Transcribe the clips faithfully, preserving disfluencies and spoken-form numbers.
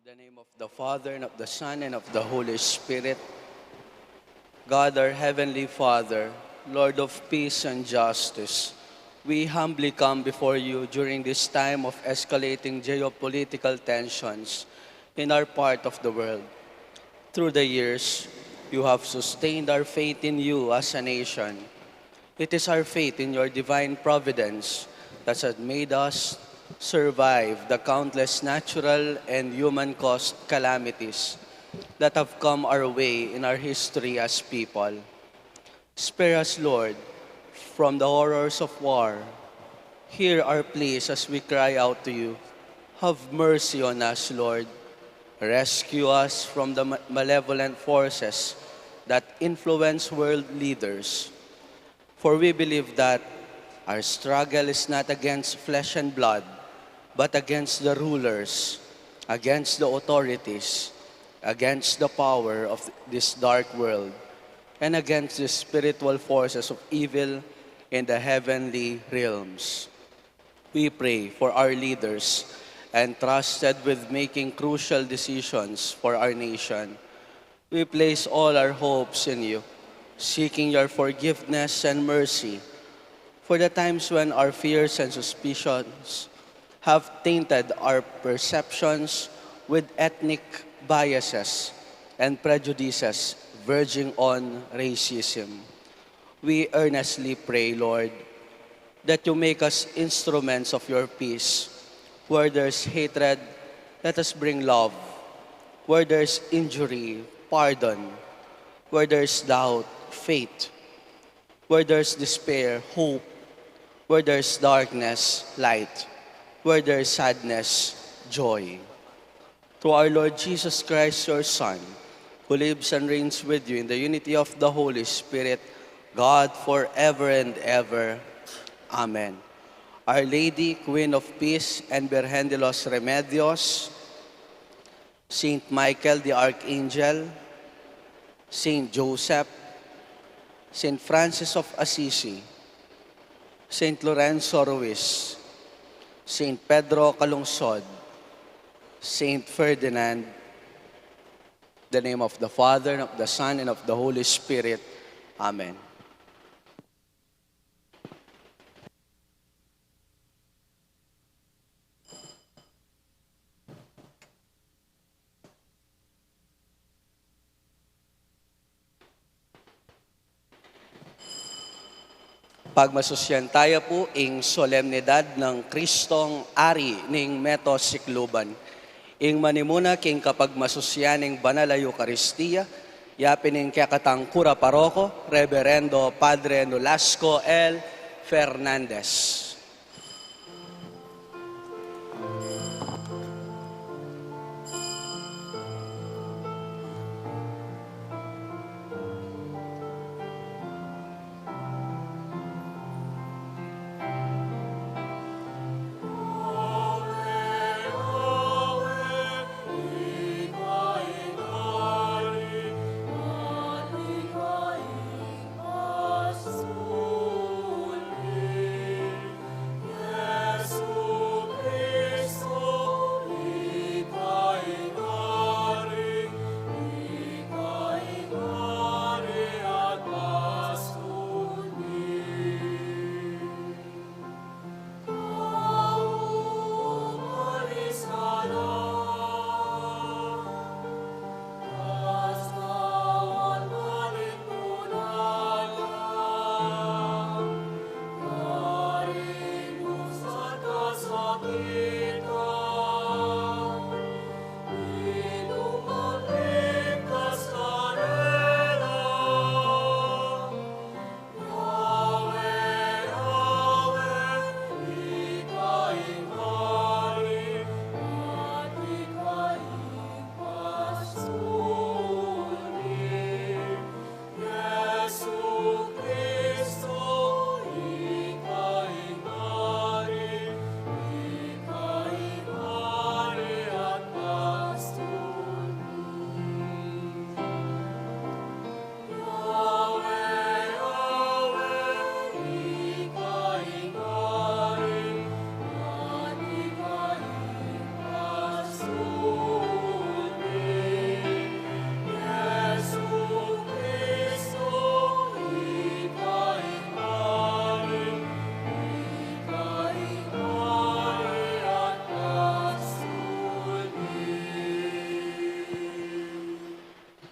The name of the Father, and of the Son, and of the Holy Spirit. God, our Heavenly Father, Lord of peace and justice, we humbly come before you during this time of escalating geopolitical tensions in our part of the world. Through the years, you have sustained our faith in you as a nation. It is our faith in your divine providence that has made us survive the countless natural and human-caused calamities that have come our way in our history as people. Spare us, Lord, from the horrors of war. Hear our pleas as we cry out to you. Have mercy on us, Lord. Rescue us from the ma-, malevolent forces that influence world leaders. For we believe that our struggle is not against flesh and blood, but against the rulers, against the authorities, against the power of this dark world, and against the spiritual forces of evil in the heavenly realms. We pray for our leaders entrusted with making crucial decisions for our nation. We place all our hopes in you, seeking your forgiveness and mercy for the times when our fears and suspicions have tainted our perceptions with ethnic biases and prejudices verging on racism. We earnestly pray, Lord, that you make us instruments of your peace. Where there's hatred, let us bring love. Where there's injury, pardon. Where there's doubt, faith. Where there's despair, hope. Where there's darkness, light. Where there's sadness, joy. Through our Lord Jesus Christ, your Son, who lives and reigns with you in the unity of the Holy Spirit, God, forever and ever. Amen. Our Lady, Queen of Peace and Virgen de los Remedios, Saint Michael the Archangel, Saint Joseph, Saint Francis of Assisi, Saint Lorenzo Ruiz, Saint Pedro Calungsod, Saint Ferdinand, the name of the Father, and of the Son, and of the Holy Spirit. Amen. Pagmasusyan taya pu ing solemnidad nang Kristong Ari ning Meto Sikluban. Ing manimuna king kapagmasusyan ning Banal a Eukaristia, ya pin ing kekatang Kura Paroko, Reberendo Padre Nolasco L. Fernandez.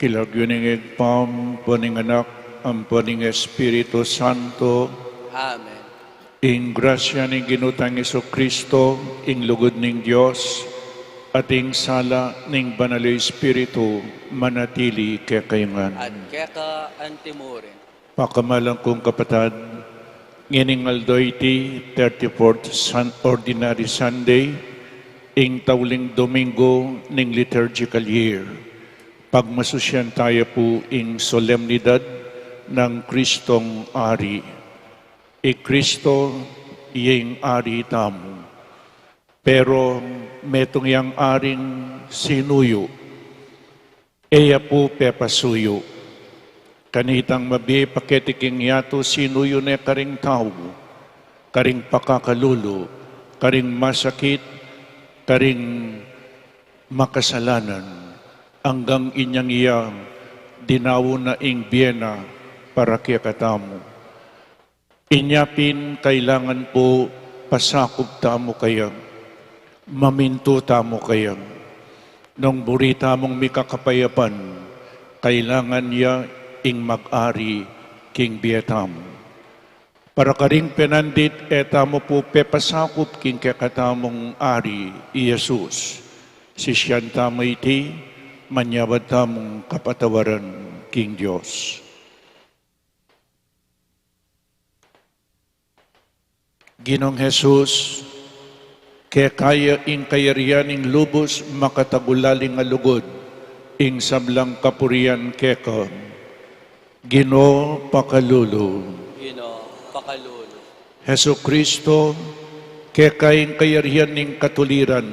King lagyu ning Ibpa, ampo ning Anak, ampo ning Espiritu Santo. Amen. Ing grasya ning Ginu tang Jesucristo, ing lugud ning Dios, at ing sala ning Banal a Espiritu, manatili kekayu ngan. At keka antimurin. Pakamalan kung kapatad, ngening aldo iti, thirty-fourth Sun-, Ordinary Sunday, ing tauling Domingo ning liturgical year. Pagmasusyan taya pu ing solemnidad nang Kristong Ari. I Kristo, iya ing Ari tamu. Pero metung yang aring sinuyu, e ya pu pepasuyu. Kanitang mabie paketi king yatu sinuyu ne karing tau, karing pakakalulu, karing masakit, karing makasalanan, anggang inyang iya dinaun na ing bie na para kekatamu. Inya pin kailangan pu pasakup tamu kaya, mamintu tamu kaya. Nung buri tamung mikakapayapan, kailangan ya ing mag-ari king bie tamu. Para karing penandit e tamu pu pepasakup king kekatamung Ari, i Jesus. Sisian tamu iti, manyawad tamung kapatawaran king Dios. Ginung Jesus, keka ya ing kayarian ning lubus makatagulaling a lugud, ing sablang kapurian keka. Ginu, pakalulu. Ginu, pakalulu. Jesucristo, keka ing kayarian ning katuliran,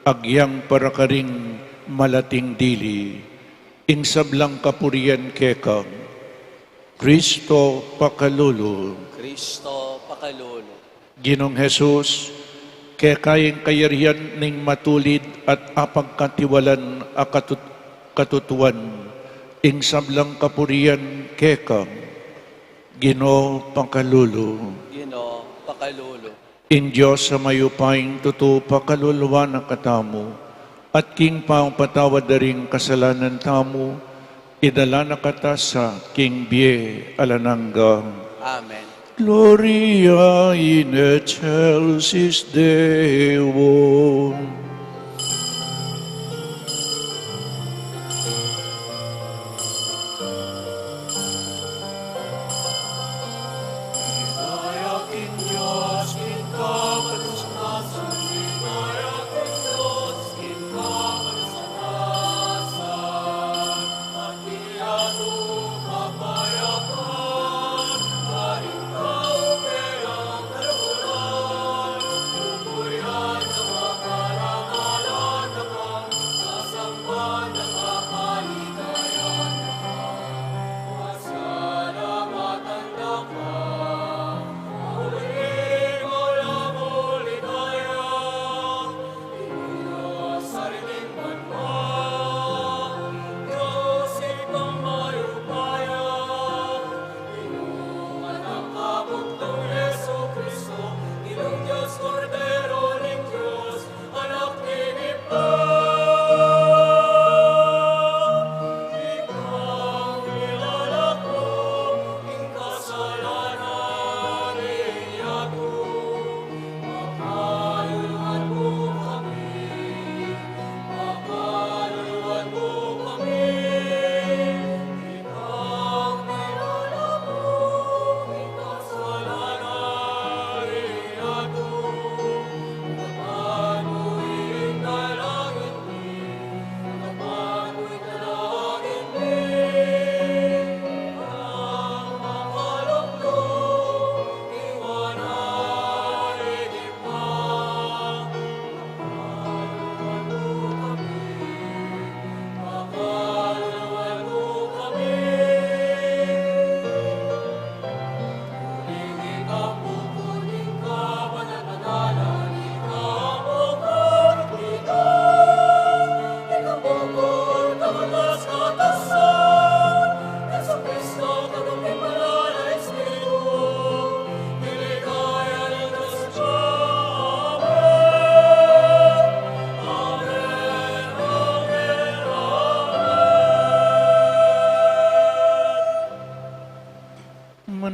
agyang para karing malating dili, ing sablang kapurian keka. Kristo, pakalulu. Kristo, pakalulu. Ginung Jesus, keka ing kayarian ning matulid at apagkatiwalan a katut-, katutuan, ing sablang kapurian keka. Ginu, pakalulu. Ginu, pakalulu. Ing Dios a mayupayang tutu pakaluluan na katamu, at king pangpatawad da ring kasalanan tamu, idala na kata sa king bie alang angga. Amen. Gloria in excelsis Deo.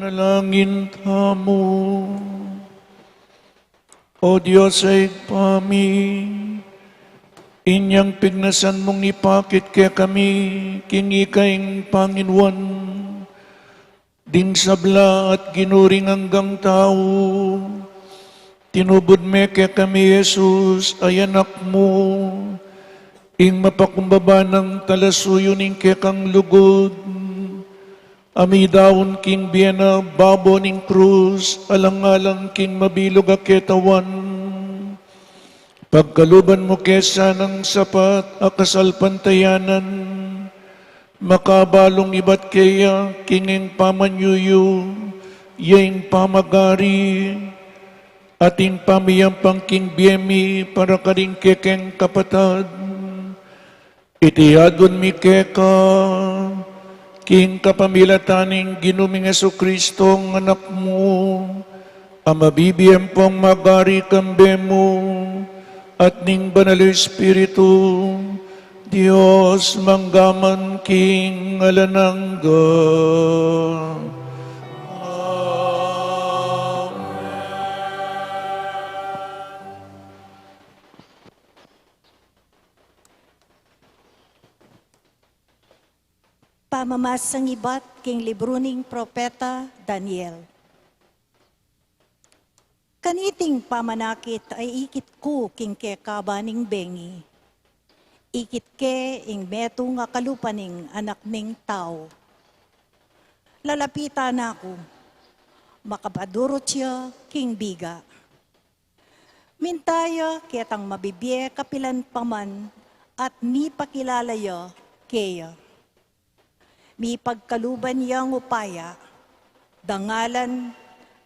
Manalangin tamu. O Dios a Ibpa mi, inyang pignasan mung ipakit kekami king ika ing Panginuan ding sabla at Ginu ring anggang tau, tinubud me kekami i Jesus a Anak mu, ing mapakumbaba nang talasuyu ning kekang lugud, a midaun king bie na babo ning krus, alang-alang king mabilug a ketawan. Pagkaluban mu ke sanang sapat a kasalpantayanan, makabalung ibat keya king ing pamanyuyu, ya ing pamagari, at ing pamiyampang king bie mi para karing kekeng kapatad. Iti adwan mi keka, king kapamilatan ning Ginu ming Jesucristo, a Anak mu, a mabibie ampong magari kambe mu, at ning Banal a Espiritu, Dios mangga man king alang angga. Amen. Pamamasang ibat king libru ning propeta Daniel. Kaniting pamanakit a ikit ku king kekaba ning bengi, ikit ke ing metung a kalupa ning Anak ning Tau. Lalapitan na ku, makapadurut ya king biga. Minta ya ketang mabibie kapilan pa man at mipakilala ya keya. Mipagkaluban yang upaya, dangalan,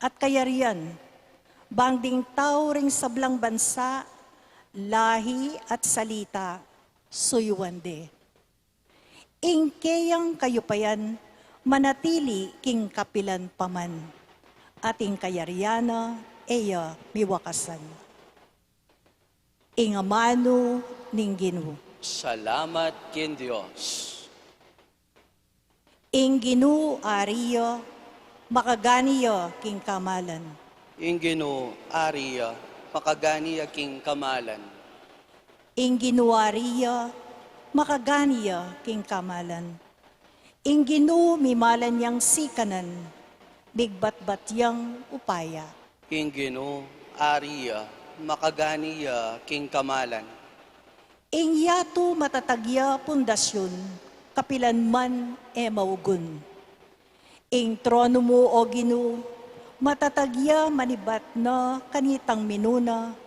at kayarian, bang ding tau ring sablang bansa, lahi, at salita, suyuan de. Ing keyang kayupayan manatili king kapilan pa man, at ing kayarian na e ya miwakasan. Ing amanu ning Ginu. Salamat king Dios. Ing Ginu ari ya, makagani ya king kamalan. Ing Ginu ari ya, makagani ya king kamalan. Ing Ginu ari ya, makagani ya king kamalan. Ing Ginu mimalan yang sikanan, migbatbat yang upaya. Ing Ginu ari ya, makagani ya king kamalan. Ing yatu matatag ya pundasyun, kapilan man e maugun. Ing tronu mu, o Ginu, matatag ya manibat na kanitang minuna,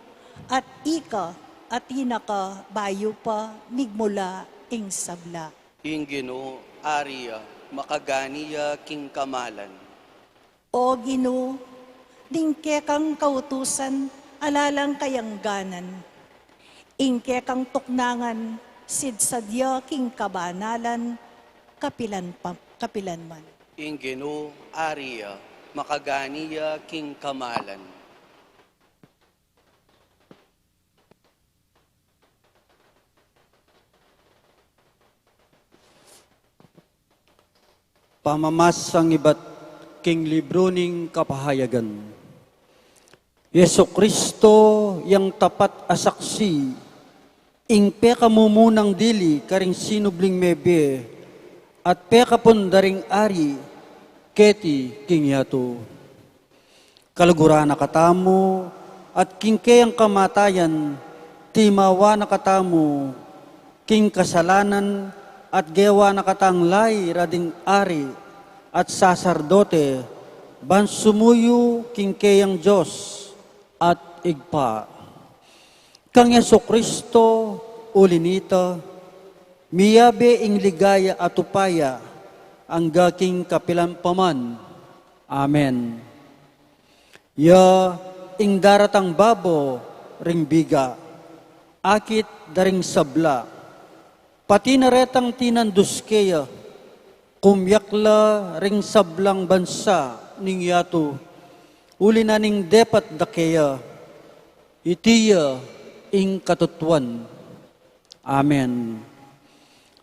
at ika atin na ka bayu pa migmula ing sabla. Ing Ginu ari ya, makagani ya king kamalan. O Ginu, ding kekang kautusan ala lang kayangganan. Ing kekang tuknangan sidsad ya king kabanalan, kapilan pa, kapilan man. Ing Ginu ari ya, makagani ya king kamalan. Pamamasang ibat king libru ning Kapahayagan. Jesucristo yang tapat a saksi, ing pekamumunang dili karing sinubling mebie, at pekapun da ring ari keti king yatu. Kaluguran na katamu, at king keyang kamatayan, timawa na katamu, king kasalanan, at gewa na katang lai ra ding ari, at saserdote, ban sumuyu king keyang Dios, at Ibpa. Kang Jesucristo, uli nita, miyabe ing ligaya at upaya, angga king kapilan pa man. Amen. Ya ing daratang babo ring biga, akit da ring sabla, pati na retang tinandus keya, kumyak la ring sablang bansa ning yatu, uli na ning depat da keya, iti ya ing katutuan. Amen.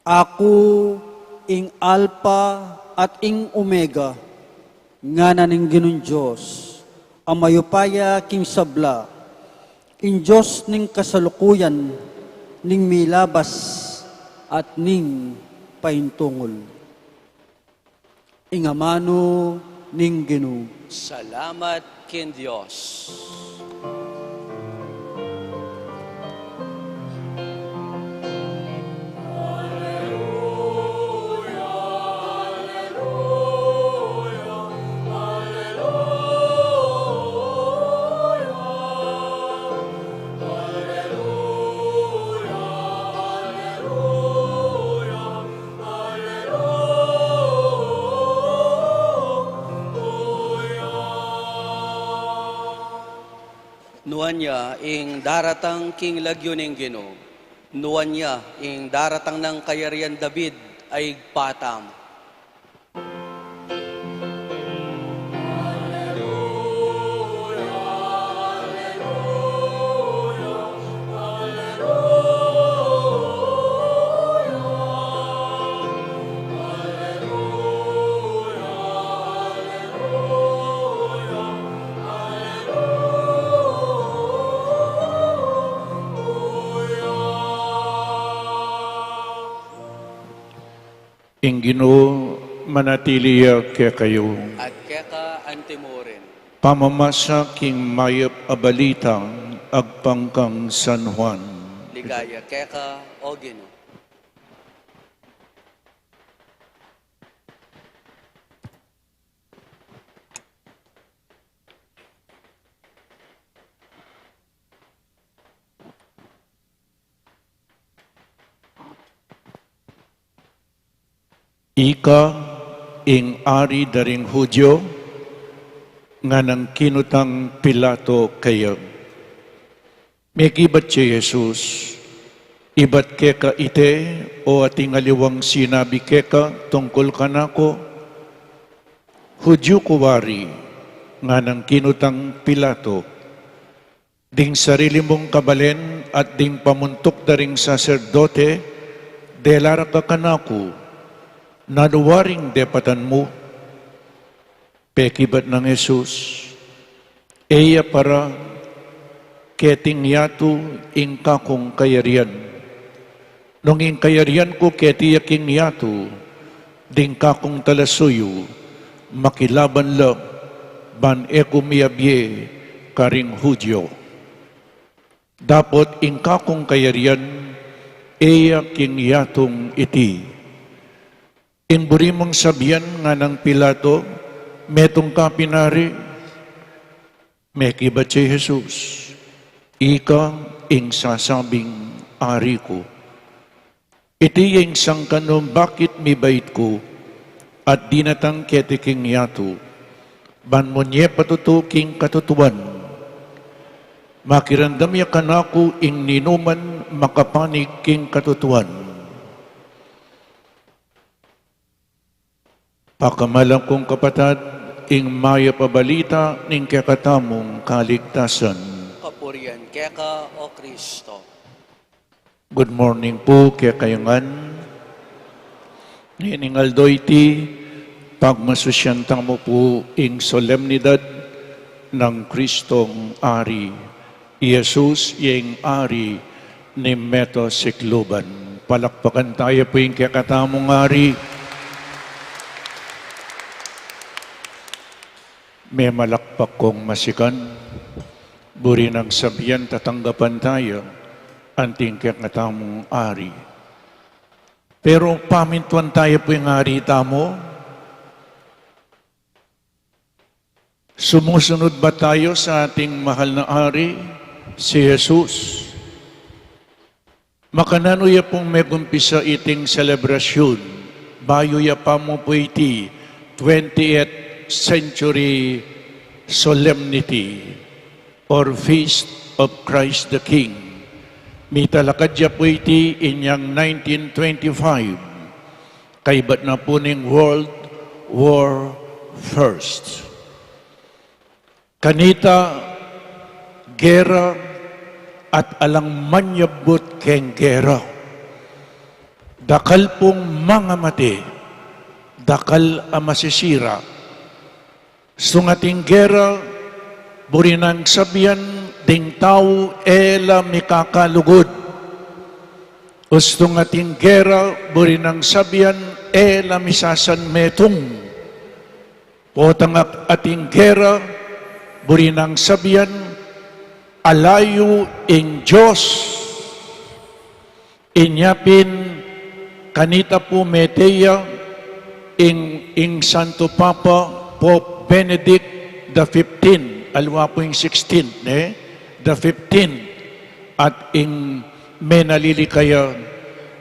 Aku ing Alpha at ing Omega, Ngana ning Ginung Dios, a mayupaya king sabla, ing Dios ning kasalukuyan, ning milabas, at ning paintungul. Ing amanu ning Ginu. Salamat king Dios. Nuan ya ing daratang king lagyu ning Ginu. Nuan ya ing daratang nang kayarian David a ibpa tamu. Ing Ginu manatili ya kekayu. At keka antimurin. Pamamasa king mayap a balita agpang kang San Juan. Ligaya keka, O Ginu. Ika ing ari da ring Judio? Nganang kinutang Pilato keya. Mekibat ya i Jesus, ibat keka ite o ating aliwang sinabi keka tungkul kanaku? Judio ku wari? Nganang kinutang Pilato. Ding sarili mung kabalen at ding pamuntuk da ring saserdote, dela ra ka kanaku, nanu waring depatan mu? Pekibat nang Jesus, e ya para keting yatu ing kakung kayarian. Nung ing kayarian ku keti ya king yatu, ding kakung talasuyu makilaban la ban e ku miyabie karing Judio. Dapot ing kakung kayarian e ya king yatung iti. Ing buri mung sabian? Nganang Pilato, metung ka pin ari? Mekibat ya i Jesus, ika ing sasabing ari ku. Iti ya ing sangkan nung bakit mibait ku at dinatang keti king yatu, ban munye patutu king katutuan. Makiramdam ya kanaku ing ninuman makapanig king katutuan. Pakamalan kung kapatad, ing mayap a balita ning kekatamung kaligtasan. Kapurian keka, O Kristo. Good morning pu kekayu ngan. Ngening aldo iti, pagmasusyan tamu pu ing solemnidad nang Kristong Ari. I Jesus ya ing Ari ning meto sikluban. Palakpakan taya pu ing kekatamung Ari. Memalakpak kung masikan, buri nang sabian tatanggapan taya anting kekatamung Ari. Pero pamintuan taya pu ing Ari tamu. Sumusunod ba tayo sa ating mahal na Ari, si Jesus? Makananu ya pung megumpisa iting selebrasyun, bayu ya pamu pu iti twentieth century solemnity or Feast of Christ the King. Mitalakad ya pu iti inyang nineteen twenty-five. Kaibat na pu ning World War First. Kanita, gera at alang manyabut keng gera. Dakal pung mangamate, dakal a masisira. Ustung ating gera, buri nang sabian ding tau e la mikakalugud. Ustung ating gera, buri nang sabian e la misasanmetung. Potang ating gera, buri nang sabian ala yu ing Dios. Inya pin kanita pu mete ya ing, ing Santo Papa, Pope Benedict the fifteenth, aliwa pu ing sixteenth, ne? The fifteenth, at ing menalili kaya,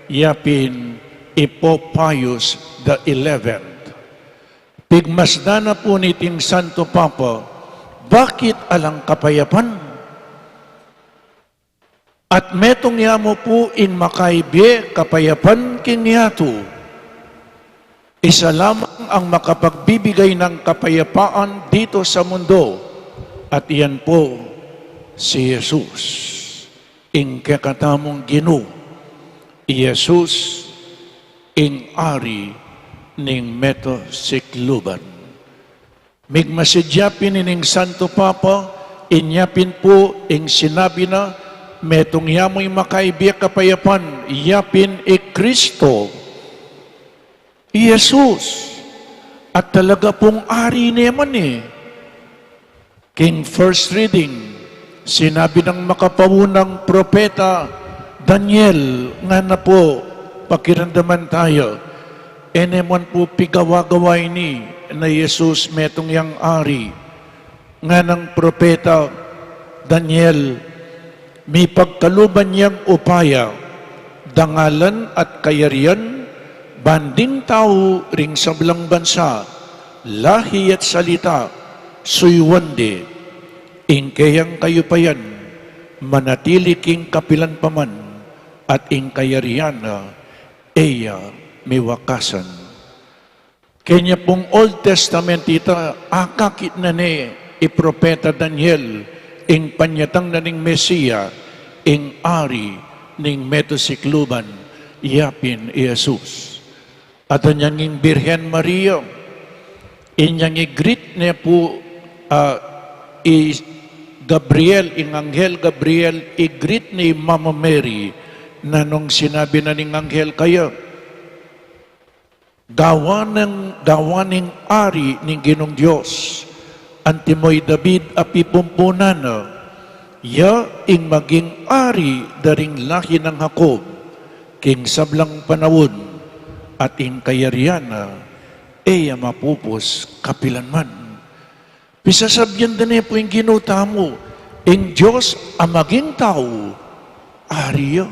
ya pin i Pope Pius the eleventh. Pigmasdan na pu niting Santo Papa, bakit alang kapayapan? At metung ya mu pu ing makaibie kapayapan king yatu. Isa lamang ang makapagbibigay ng kapayapaan dito sa mundo, at iyan po si Jesus, ing kekatamung Ginu. I Jesus, ing Ari ning meta sikluban. Migmasid ya pin ining Santo Papa, inya pin pu ing sinabi na, metung ya mu ing makaibie kapayapan, ya pin i Kristo, i Jesus, at talaga pung Ari ne man e. King first reading, sinabi ng makapaunang propeta Daniel, ngana pu, pakiramdaman taya, e ne man pu pigawa-gawa ini na i Jesus metung yang Ari. Nganang propeta Daniel, mipagkaluban yang upaya, dangalan at kayarian, banding tau ring sablang bansa, lahi at salita, suyuan de, ing keyang kayupayan, manatili king kapilan pa man, at ing kayarian na, e ya miwakasan. Kenya pung Old Testament ita, akakit na ne i propeta Daniel, ing panyatang na ning Mesia, ing Ari ning meta sikluban, ya pin i Jesus. At anyang ing Birhen Maria, inyang i-greet ne pu, ah, i Gabriel, ing anghel Gabriel, i-greet ne i Mama Mary, nanung sinabi na ning anghel kaya, gawan ning, gawan ning Ari ning Ginung Dios, antimo i David a pipumpunan na, ya ing maging Ari da ring lahi nang Jacob, king sablang panaun, at ing kayarian na, e ya mapupus kapilan man. Pisasabian da ne pu ing Ginu tamu, ing Dios a maging tau, Ari ya.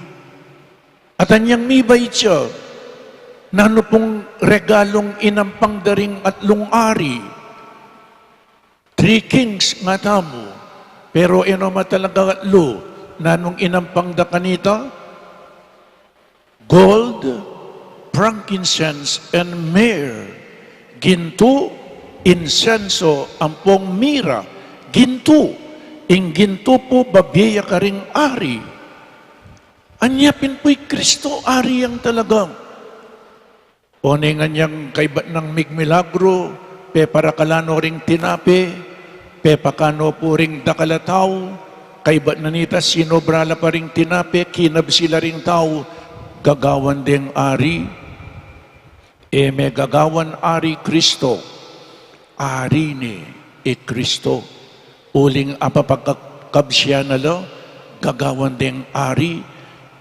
At anyang mibait ya, nanu pung regalung inampang da ring atlung ari? Three kings nga tamu, pero e no man talaga atlu, nanung inampang da kanita? Gold, frankincense, and myrrh. Gintu, insenso, ampong mira. Gintu, ing gintu pu babie ya karing ari. Anya pin pu i Kristo, Ari yang talaga. O, neng anyang kaybat nang migmilagru, peparakal no ring tinape, pepakain no pu ring dakal a tau, kaybat na nita sinubra la pa ring tinape, kinabsi la ring tau, gagawan deng ari? E me gagawan ari Kristo, ari ne i Kristo. Uling apapagkabsian na la, gagawan deng ari,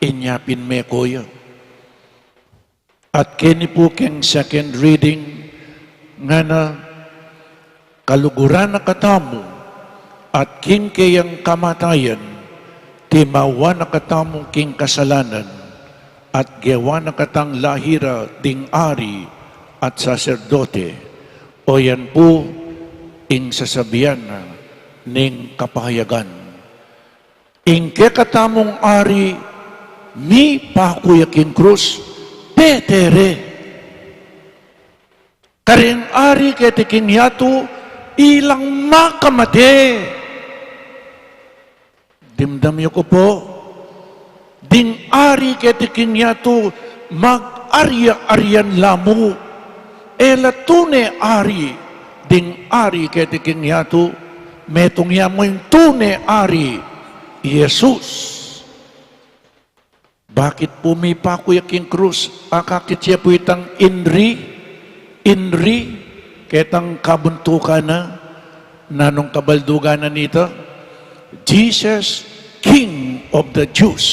inya pin meko ya. At keni pu keng second reading, ngana, kaluguran na katamu, at king keyang kamatayan, timawa na katamu king kasalanan, at gewa na katang lahi ra ding ari at saserdote, o yan pu ing sasabian na ning kapayagan. Ing kekatamung ari, mipaku ya king krus, pete re. Kareng ari keti king yatu, ilang makamate. Dimdam yu ku pu, ding ari keti king yatu, mag-arya-aryan la mu. E la tune ari, ding Ari keti king yatu, metung ya mu ing tune Ari, i Jesus. Bakit pu mipaku ya king krus? Akakit ye pu itang inri, inri, ketang kabuntukan na, nanung kabaldugan na nita? Jesus, King of the Jews.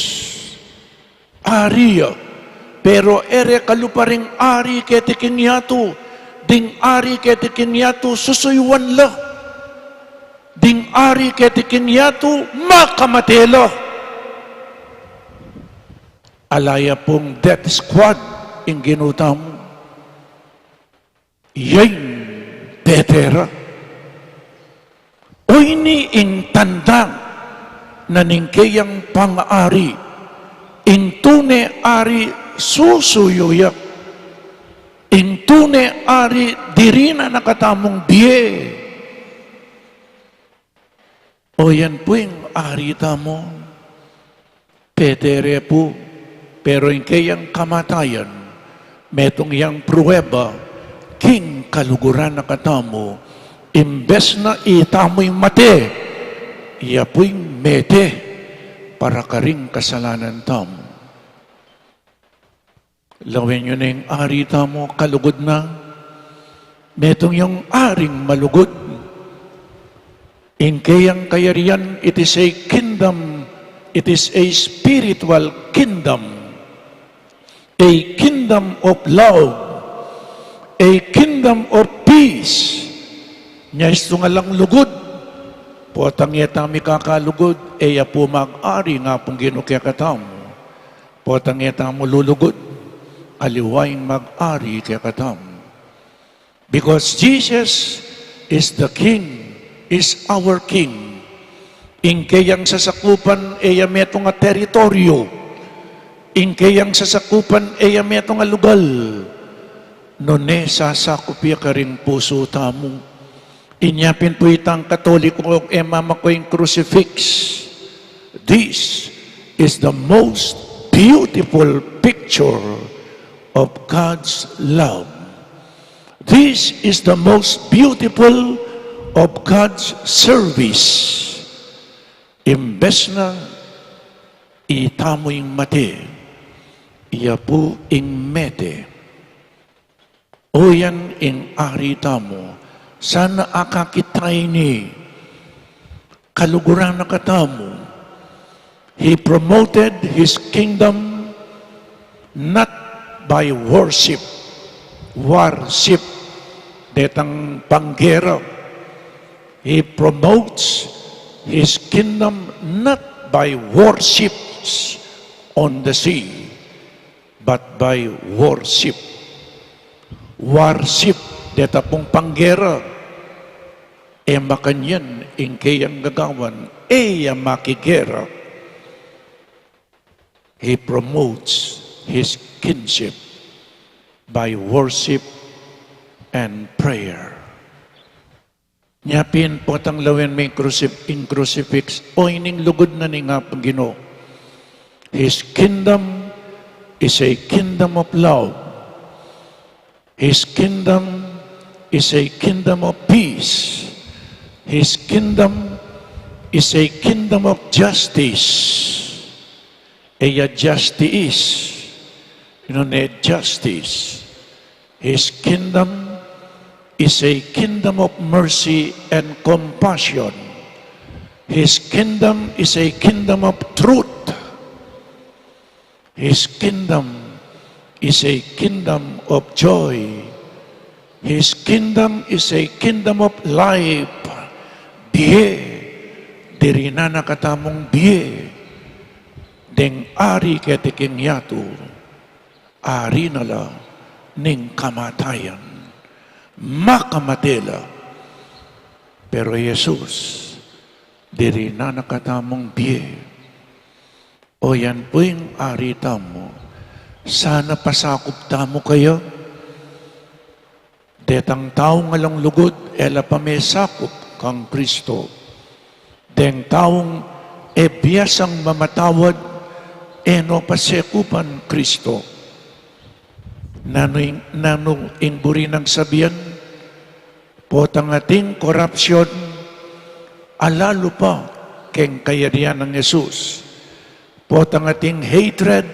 Ari ya. Pero e re kalupa ring Ari keti king yatu. Ding Ari keti king yatu, susuyuan la. Ding Ari keti king yatu, makamate la. Ala ya pung death squad ing Ginu tamu. Yain pete ra. Oyni ing tanda na ning keyang pang-ari. Ing tune Ari susuyu ya. Ing tune Ari dirinan na katamung bie. O yan pu ing Ari tamu. Pete re pu, pero ing keyang kamatayan, metung yang prueba king kaluguran na katamu, imbes na itamu ing mate, iya pu ing mete para karing kasalanan tamu. Lawen yu ne ing Ari tamu, kalugud na. Metung yang Aring malugud. Ing keyang kayarian, it is a kingdom, it is a spiritual kingdom, a kingdom of love, a kingdom of peace. Nya istung alang lugud, potang e tamu kakalugud, e ya pu mag-ari ing Apung Ginu kekatamu. Potang e tamu lulugud, aliwa ing mag-ari kekatamu. Because Jesus is the King, is our King. Ing keyang sasakupan e ya metung a teritoryo. Ing keyang sasakupan e ya metung a lugal. Nune sasakup ya karing pusu tamu. Inya pin pu itang Katoliko e mamako ing crucifix. This is the most beautiful picture of God's love. This is the most beautiful of God's service. Imbes na itamu ing mate, iya pu ing mete. O yan ing Ari tamu, sana akakit ta ini, kaluguran na katamu. He promoted his kingdom not by worship, worship, detang panggera. He promotes his kingdom not by warships on the sea, but by worship. Worship, deta pung panggera, e makanyan ing keyang gagawan, e ya makigera. He promotes his kingship by worship and prayer. Nya pin potang lawen me ing crucif-, ing crucifix, o ining lugud na ning Apung Ginu. His kingdom is a kingdom of love. His kingdom is a kingdom of peace. His kingdom is a kingdom of justice. E ya justice, nune justice. His kingdom is a kingdom of mercy and compassion. His kingdom is a kingdom of truth. His kingdom is a kingdom of joy. His kingdom is a kingdom of life. Bie, dirinan na katamung bie. Deng ari keti king yatu, ari na la ning kamatayan. Makamate la. Pero Jesus, dirinan na katamung bie. O yan pu ing ari tamu. Sana pasakup tamu kaya. Detang taung alang lugud, e la pa mesakup kang Kristo. Deng taung e biasang mamatawad, e no pasekupan Kristo. Nanu ing, nanu ing buri nang sabian? Potang ating korapsyon, alalu pa keng kayarian nang Jesus. Potang ating hatred,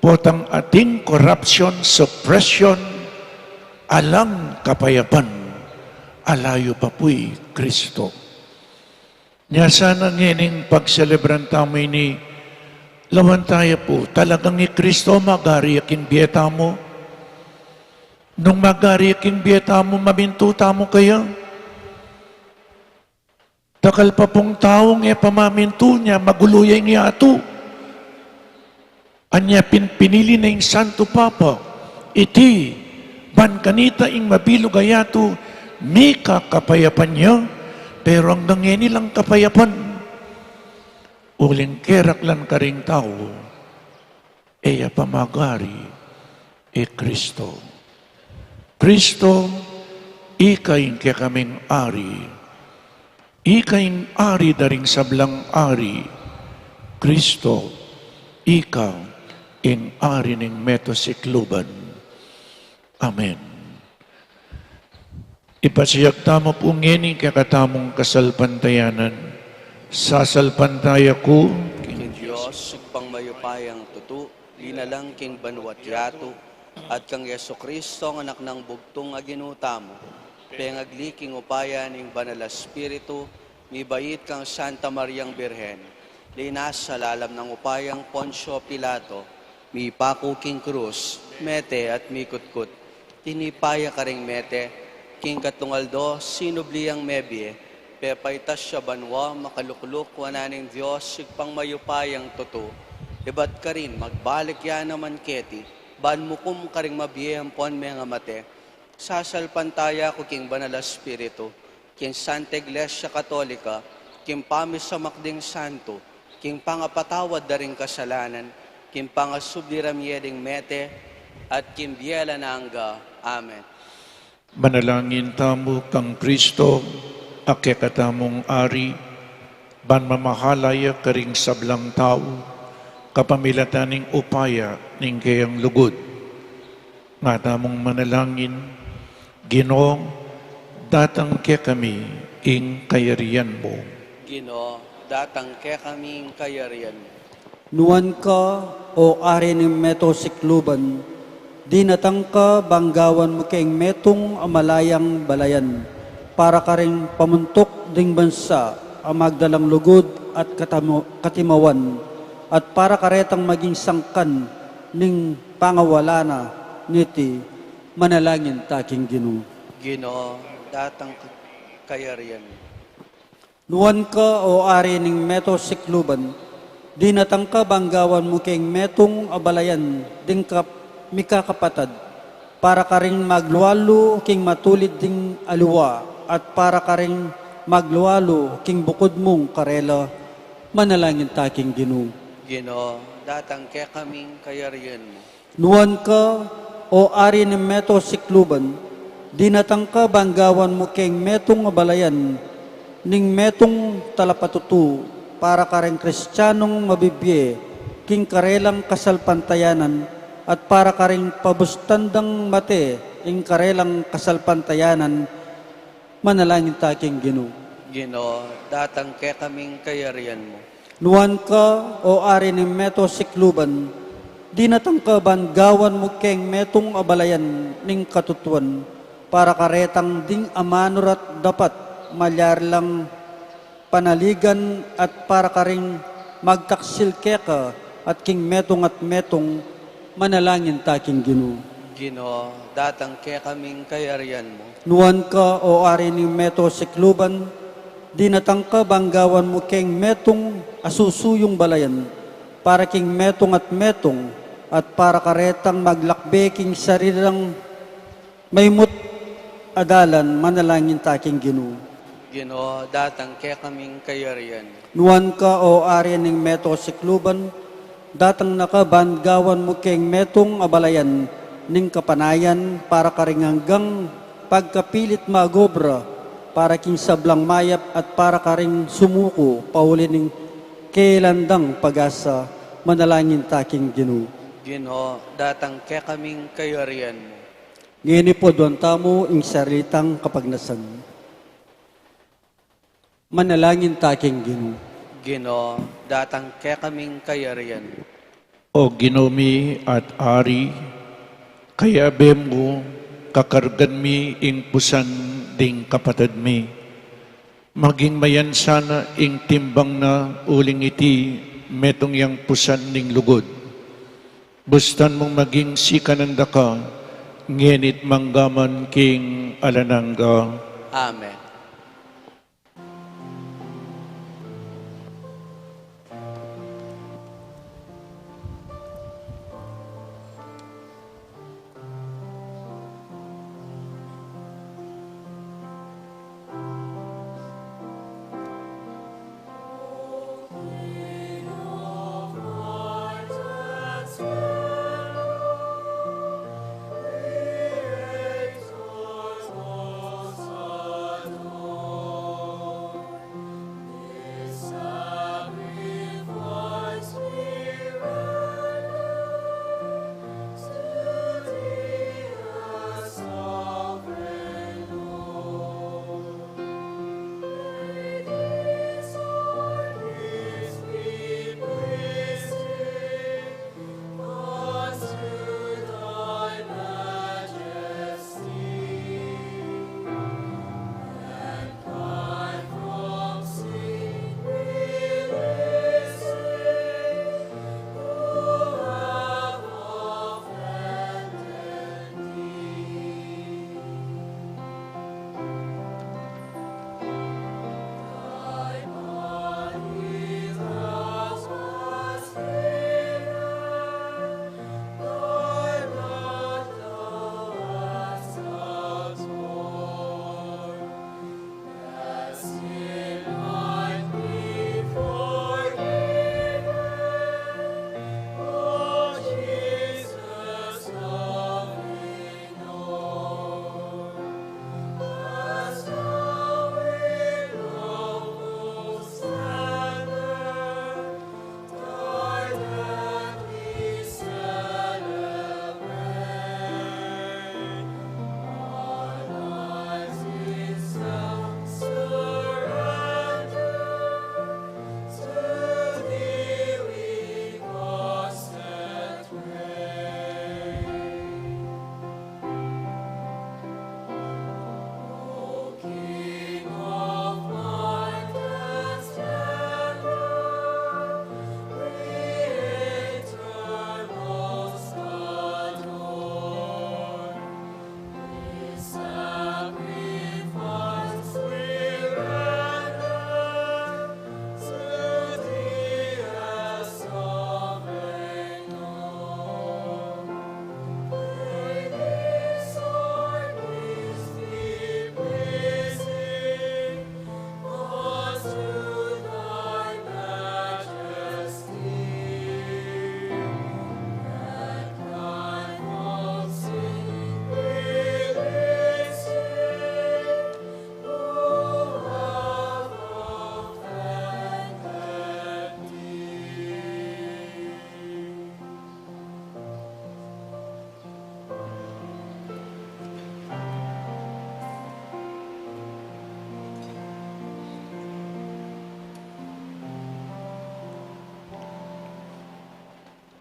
potang ating korapsyon, suppression, alang kapayapan, alayu pa pu i Kristo. Nya sana ngening pagselebran tamu ini, lawan taya pu, talagang i Kristo magari ya king bie tamu? Nung magari ya king bie tamu, mamintu tamu kaya? Dakal pa pung taung e pa mamintu, nya magulu ya ing yatu. Anya pin pinili na ing Santo Papa, iti, ban kanita ing mabilug a yatu, mika kapayapan ya, pero anggang ngeni lang kapayapan. Uling keraklan karing tau, e ya pa magari i Kristo. Kristo, ika ing kekaming Ari. Ika ing Ari da ring sablang ari. Kristo, ika ing Ari ning meto sikluban. Amen. Ipasiag tamu pu ngeni ing kekatamung kasalpantayanan. Sasalpantaya ku king Dios, Ibpang mayupayang tutu, linalang king banua't yatu, at kang Jesucristo, ang Anak nang bugtung a Ginu tamu, pengagli king upaya ning Banal a Espiritu, mibait kang Santa Mariang Birhen, linasa lalam nang upayang Poncio Pilato, mipaku king krus, mete at mikutkut. Tinipa ya karing mete, king katlung aldo sinubli yang mebie, pepaitas ya banua, makalukluk wanan ning Dios Ibpang mayupayang tutu, ibat karin magbalik ya naman keti, ban mukum karing mabie ampon mengamate. Sasalpantaya ku king Banal a Espiritu, king Santa Iglesia Katolika, king pamisamak ding santu, king pangapatawad da ring kasalanan, king pangasubli ra mie ding mete, at king bie alang angga. Amen. Manalangin tamu kang Kristo, a kekatamung Ari, ban mamahala ya karing sablang tau, kapamilatan ning upaya ning keyang lugud. Nga tamung manalangin, Ginu, datang kekami ing kayarian mu. Ginu, datang kekami ing kayarian mu. Nuan ka, o Ari ning meto sikluban, dinatang ka bang gawan mu keng metung a malayang balayan, para karing pamuntuk ding bansa a magdalang lugud at katamo-, katimawan, at para karetang maging sangkan ning pangawala na niti. Manalangin ta king Ginu. Ginu, datang ka, kayarian mu. Nuan ka, o Ari ning meto sikluban, dinatang ka bang gawan mu keng metung a balayan ding kap-, mikakapatad, para karing maglualu king matulid ding aliwa, at para karing maglualu king bukud mung karela. Manalangin ta king Ginu. Ginu, datang kekami ing kayarian mu. Nuan ka, o Ari ning meto sikluban, dinatang ka bang gawan mu keng metung a balayan ning metung talapatutu, para karing Kristianung mabibie king karelang kasalpantayanan, at para karing pabustan dang mate ing karelang kasalpantayanan. Manalangin ta king Ginu. Ginu, datang kekami ing kayarian mu. Nuan ka, o Ari ning meto sikluban, dinatang ka ban gawan mu keng metung a balayan ning katutuan, para karetang ding amanu ra't dapat malyari lang panaligan at para karing magtaksil keka at king metung at metung. Manalangin ta king Ginu. Ginu, datang kekami ing kayarian mu. Nuan ka, o Ari ning meto sikluban, dinatang ka bang gawan mu keng metung a susuyung balayan, para king metung at metung, at para karetang maglakbe king sarili lang maymut a dalan. Manalangin ta king Ginu. Ginu, datang kekami ing kayarian mu. Nuan ka, o Ari ning meto sikluban, datang na ka ban gawan mu keng metung a balayan ning kapanayan, para karing anggang pagkapilit mag-obra, para king sablang mayap at para karing sumuku pauli ning kelandang pag-asa. Manalangin ta king Ginu. Ginu, datang kekami ing kayarian mu. Ngeni pu aduan tamu ing sarili tang kapagnasan. Manalangin ta king Ginu. Ginu, datang kekami ing kayarian mu. O Ginu mi at Ari, kayabe mu, kakargan mi ing pusan ding kapatad mi. Maging mayan sana ing timbang na uling iti metung yang pusan ning lugud. Bustan mung maging sikanan da ka, ngeni't manggaman king alang angga. Amen.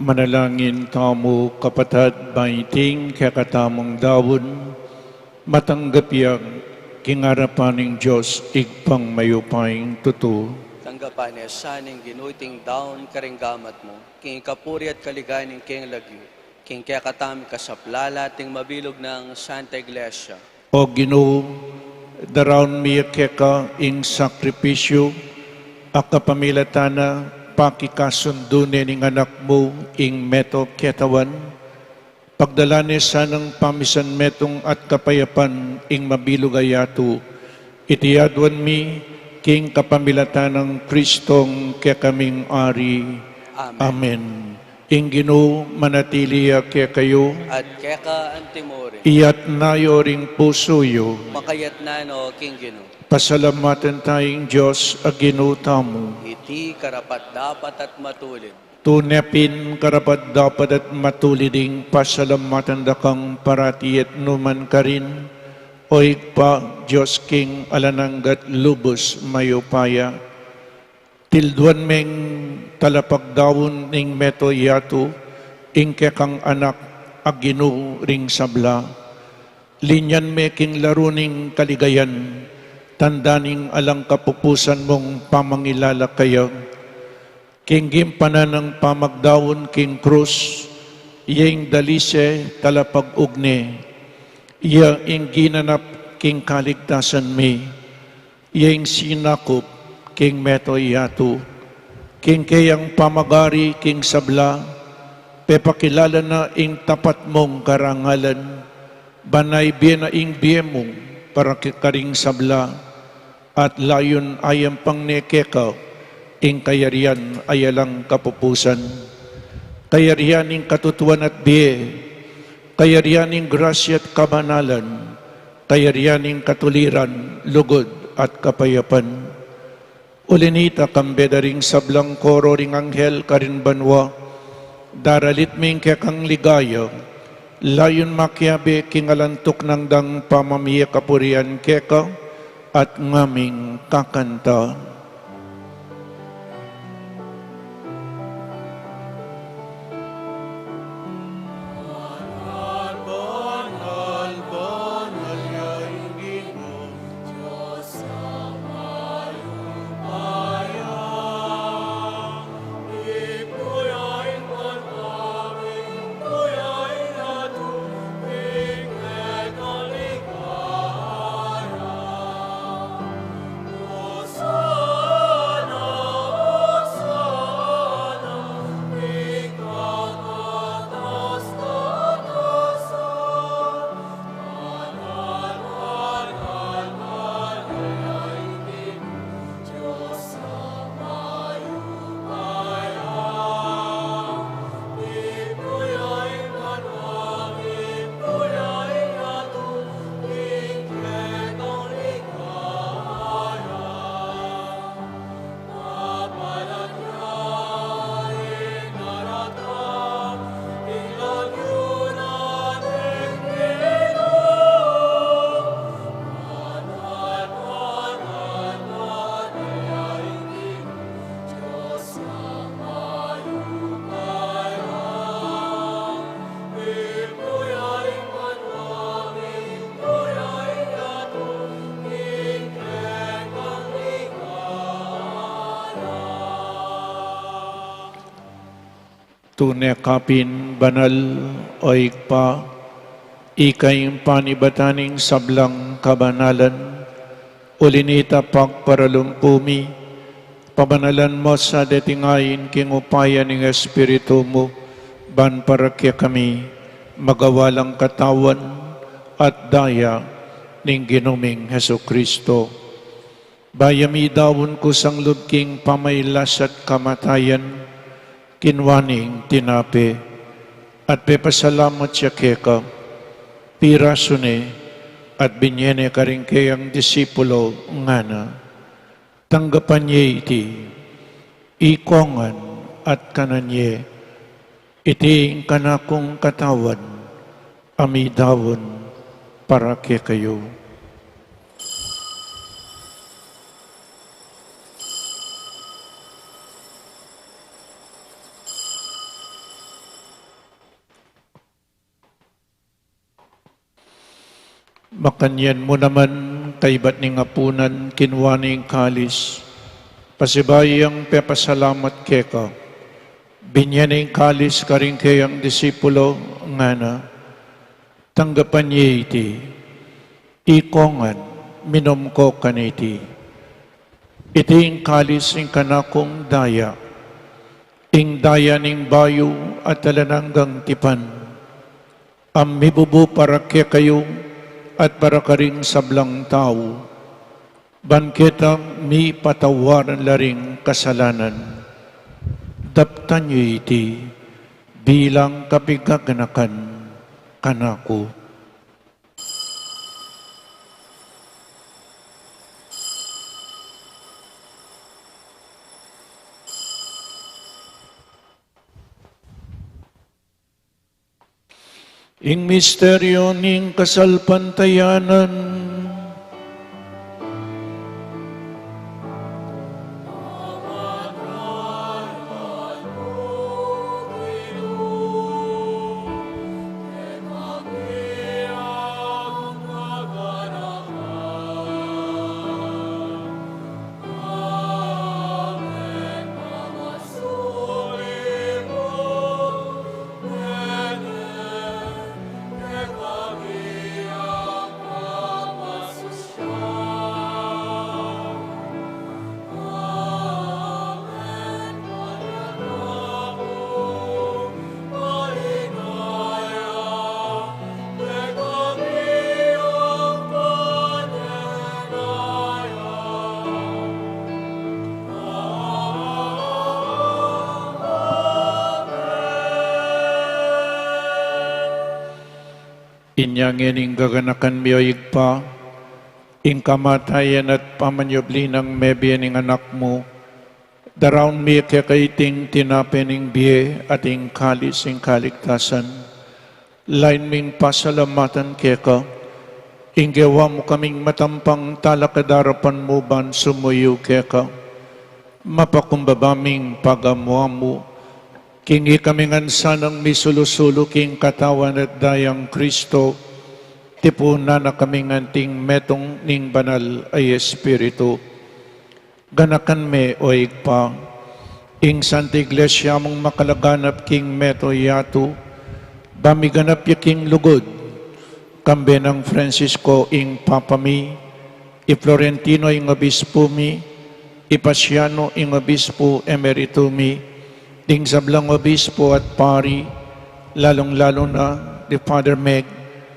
Manalangin tamu, kapatad, ba iting kekatamung daun, matanggap ya king arapan ning Dios, Ibpang mayupayang tutu. Tanggapan na sa ning Ginu iting daun karing gamat mu, king kapurian at kaligayan ning kayang lagyu, king kekatamung kasaplalan at ning mabilug nang Santa Iglesia. O Ginu, daraun mi keka ing sakripisyu a kapamilatan na pakikasundu ne ning Anak mu ing metung ketawan. Pagdalan ne sanang pamisan metung at kapayapan ing mabilug a yatu. Iti aduan mi king kapamilatan nang Kristong kekaming Ari. Amen. Amen. Ing Ginu manatili ya kekayu. At keka antimurin. Iyatas yu ring pusu yu. Makayatas na no king Ginu. Pasalamatan taya ing Dios a Ginu tamu. Iti karapat-dapat at matulid. Tune pin karapat-dapat at matulid ing pasalamatan da kang parati at numan karin, O Ibpa, Dios king alang angga at lubus mayupaya. Tilduan meng talapagdaun ning mabilug a yatu, ing kekang Anak a Ginu ring sabla. Linyan me king laru ning kaligayan, tanda ning alang kapupusan mung pamangilala kaya. King gimpanan nang pamagdaun king krus, iya ing dalise talapag-ugne, iya ing ginanap king kaligtasan mi, iya ing sinakup king mabilug a yatu, king keyang pamagari king sabla, pepakilala na ing tapat mung karangalan, ban ibie na ing bie mu para ke-, karing sabla, at layun ayampang ne keka ing kayarian a alang kapupusan. Kayarian ning katutuan at bie, kayarian ning grasya at kabanalan, kayarian ning katuliran, lugud at kapayapan. Uli nita, kambe da ring sablang koro ring anghel karin banua, daralit mi ing kekang ligaya, layun makiabe king alang tuknang dang pamamie kapurian keka, at ngaming kakanta. Tune ka pin banal, O Ibpa, ika ing panibatan ning sablang kabanalan, uli nita pagparalumpu mi, pabanalan mu sa deting ain king upaya ning Espiritu mu, ban para kekami magawa lang katawan at daya ning Ginu ming Jesucristo. Bayu mi daun kusang lub king pamailas at kamatayan, kinua ne ing tinape, at pepasalamat ya keka, pirasu ne, at binye ne karing keyang disipulo, ngana: Tanggapan ye iti, ikongan at kanan ye, iti ing kanakung katawan, a midaun para kekayu. Makanyan mu naman, kaybat ning apunan, kinua ne ing kalis, pasibayu yang pepasalamat keka, binye ne ing kalis karing keyang disipulo, ngana: Tanggapan ye iti, ikongan, minum ko kaniti. Iti ing kalis ing kanakung daya, ing daya ning bayu at alang anggang tipan, a mibubu para kekayu at para karing sablang tau, ban keta mipatawaran la ring kasalanan. Daptan yu iti bilang kapigaganakan kanaku. Ing misteryu ning kasalpantayanan. Inya ngeni, gaganakan mi, o Ibpa, ing kamatayan at pamanyubli nang mebie ning Anak mu, daraun mi keka iting tinape ning bie at ing kalis ning kaligtasan. Lain ming pasalamatan keka, ing gewa mu kaming matampang talakad king arapan mu ban sumuyu keka. Mapakumbaba ming pagamu-amu, king ikami ngan sanang misulu-sulu king Katawan at Dayang Kristo, tipunan na kaming anting metung ning Banal a Espiritu. Ganakan me, o Ibpa, ing Santa Iglesia mung makalaganap king mabilug a yatu, ba miganap ya king lugud, kambe nang Francisco ing Papa mi, i Florentino ing Obispo mi, i Paciano ing Obispo Emerito mi, ding sablang Obispo at Pari, lalung-lalu na di Father Meg,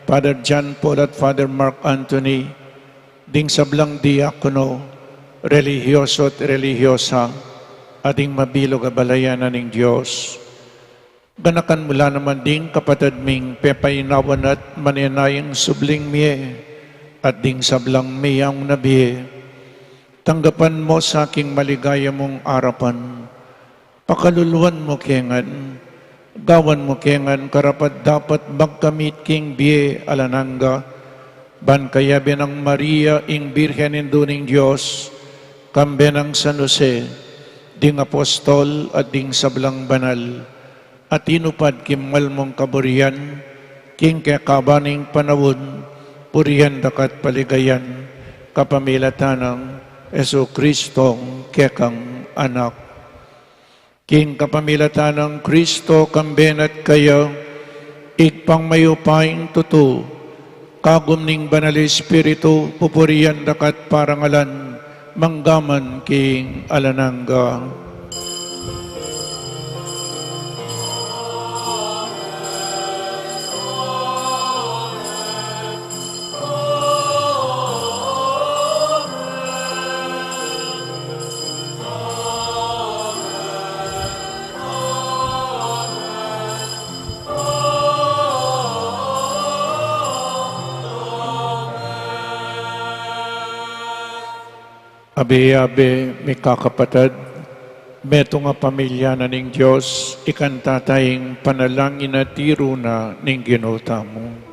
Father John Paul at Father Mark Anthony, ding sablang diakono, relihiyoso at relihiyosa, at ding mabilug a balayan na ning Dios. Ganakan mu la naman ding kapatad ming pepainawan at manenayang subling mie, at ding sablang meyang na bie. Tanggapan mu sa king maligaya mung arapan. Pakaluluan mu ke ngan, gawan mu ke ngan karapat-dapat magkamit king bie alang angga, ban kayabe nang Maria ing Birhen Indu ning Dios, kambe nang San Jose, ding apostol at ding sablang banal, a tinupad king mal mung kaburian, king kekaban ning panaun, purian da ka at paligayan, kapamilatan nang Jesucristong kekang Anak. King kapamilatan nang Kristo, kambe na at kaya, Ibpang mayupayang tutu, kagum ning Banal Espiritu, pupurian da ka at parangalan, mangga man king alang angga. Abe-abe, mikakapatad, metung a pamilya na ning Dios, ikanta taya ing panalangin a tiru na ning Ginu tamu.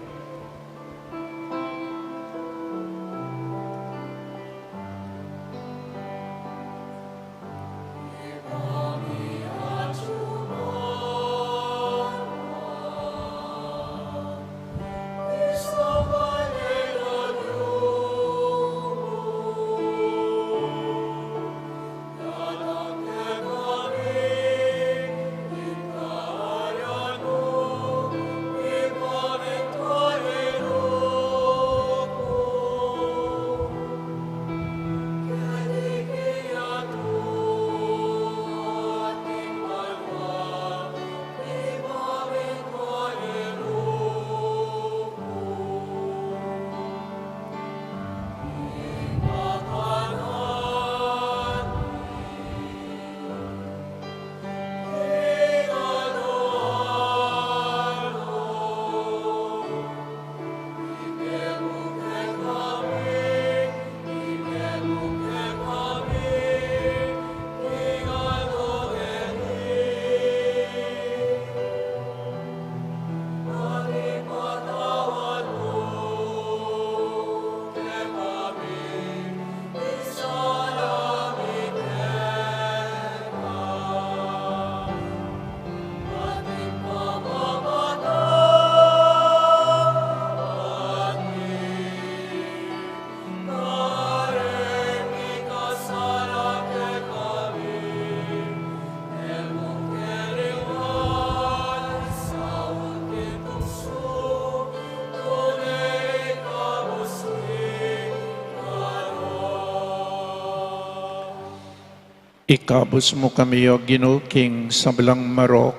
Ikabus mu kami, O Ginu, king sablang marok,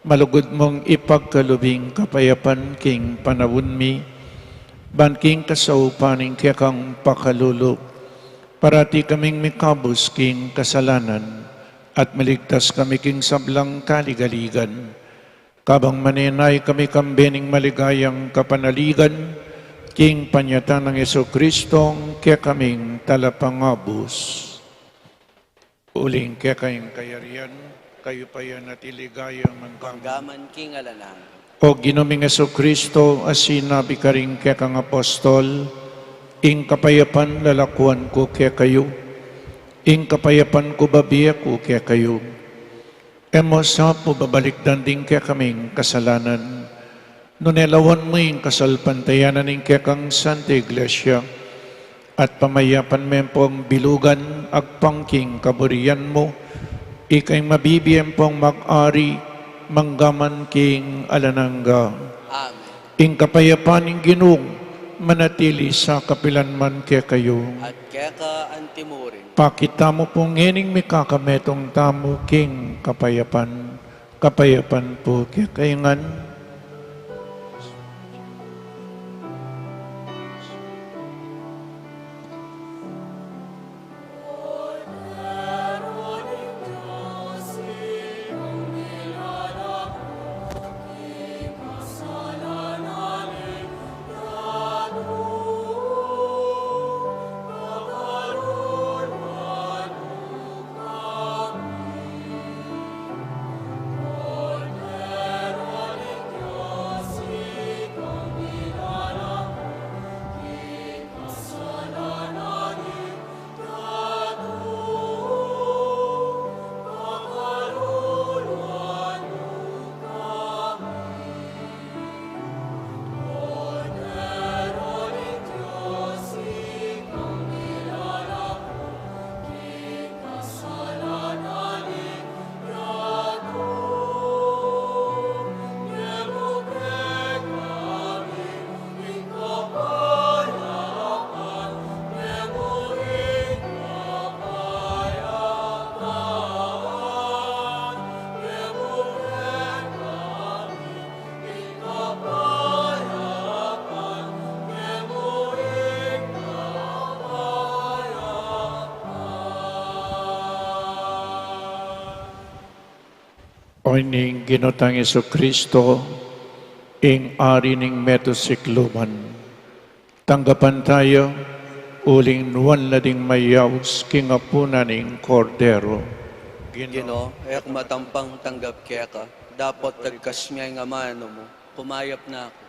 malugud mung ipagkalub ing kapayapan king panaun mi, ban king kasaupan ning kekang pakalulu, parati kaming mikabus king kasalanan, at maligtas kami king sablang kaligaligan. Kabang manenaya kami kambe ning maligayang kapanaligan, king panyatang nang Jesucristo, kekaming talapangabus. Uling keka ing kayarian, kayupayan at ing ligaya manggaman. Manggaman king alang angga. O Ginu ming Jesucristo, a sinabi karing kekang apostol, ing kapayapan lalakuan ku kekayu, ing kapayapan ku bibie ku kekayu. E mu sa pu babalikdan ding kekaming kasalanan, nune lawan mu ing kasalpantayanan ning kekang Santa Iglesia, at pamayapan me pung bilugan agpang king kaburian mu, ika ing mabibie pung mag-ari manggaman king alang angga. Amen. Ing kapayapan ning Ginu manatili sa kapilan man kekayu. At keka antimurin. Pakit tamu pu ngening mikakametung tamu king kapayapan. Kapayapan pu kekayu ngan. O ning Ginu tang Jesucristo, ing Ari ning metung sikluban, tanggapan taya, uling nuan la ding mayaus king apunan ning Kordero. Ginu, e ku matampang tanggap keka, dapot tagkas me ing amanu mu, kumayap na ku.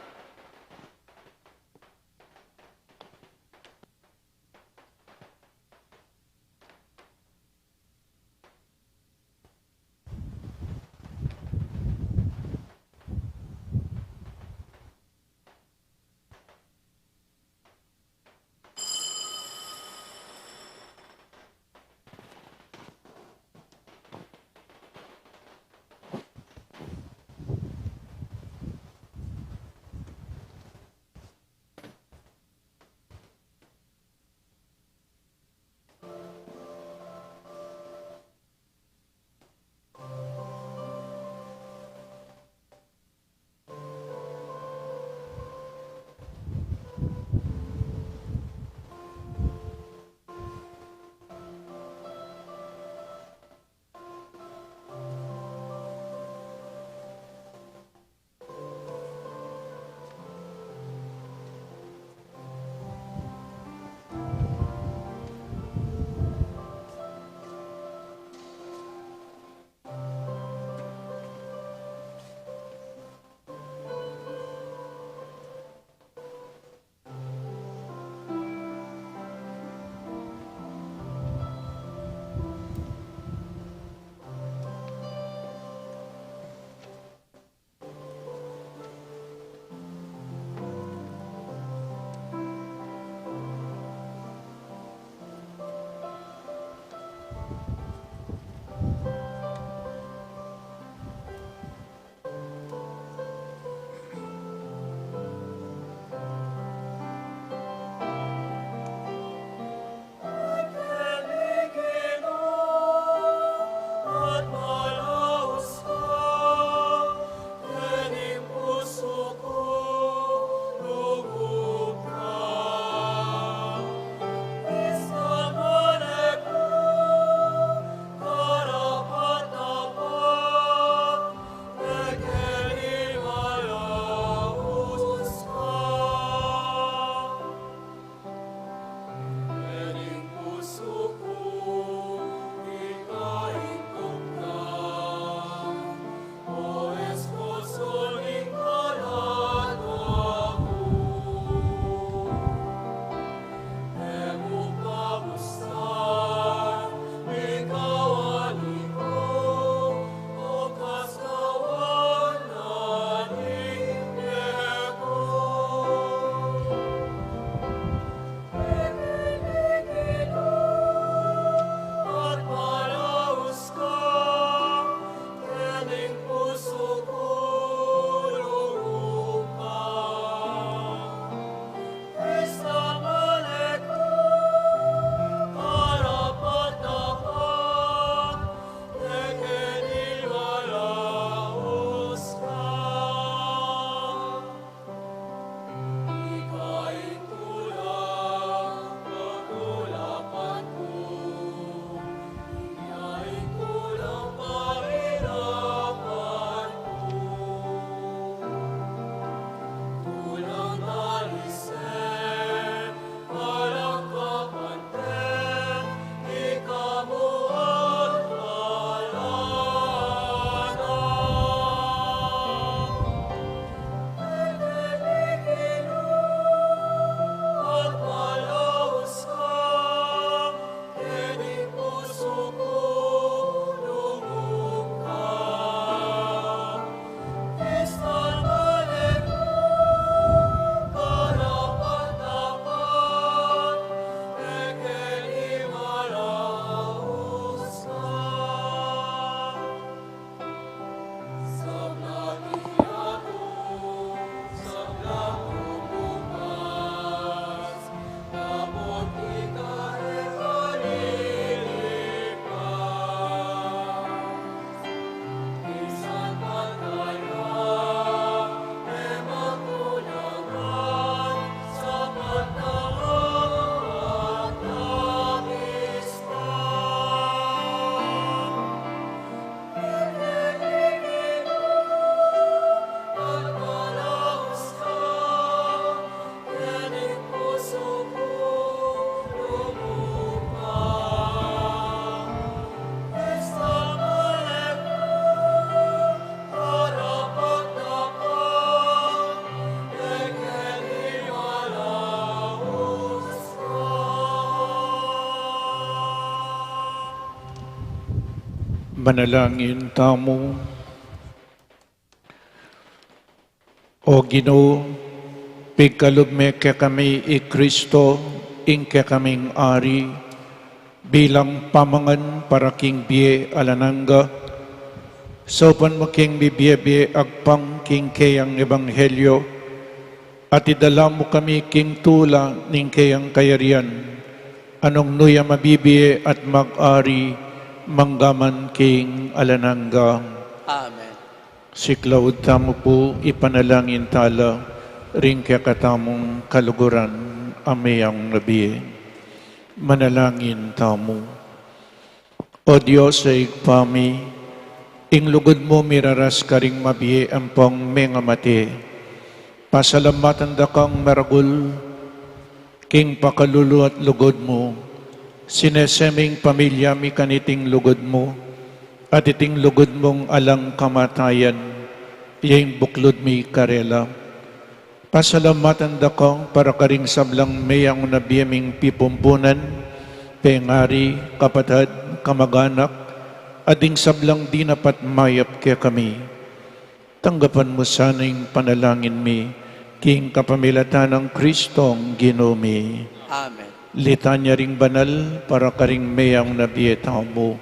Manalangin tamu. O Ginu, pigkalub me kekami i Kristo, ing kekaming Ari, bilang pamangan para king bie alang angga. Saupan mu keng mibie-bie agpang king keyang ebanghelyo, at idala mu kami king tula ning keyang kayarian, a nung nu ya mabibie at mag-ari manggaman king alang angga. Amen. Siklaud tamu pu, ipanalangin tala ring kekatamung kaluguran a meyang na bie. Manalangin tamu. O Dios a Ibpa mi, ing lugud mu miraras karing mabie ampong mengamate. Pasalamatan da kang maragul king pakalulu at lugud mu. Sinese ming pamilya mi kaniting lugud mu, at iting lugud mung alang kamatayan, ya ing buklud mi karela. Pasalamatan da ka para karing sablang meyang na bie ming pipumpunan, pengari, kapatad, kamag-anak, at ding sablang dinapat mayap kekami. Tanggapan mu sana ing panalangin mi, king kapamilatan nang Kristong Ginu mi. Amen. Litanya ring banal para karing meyang na bie tamu.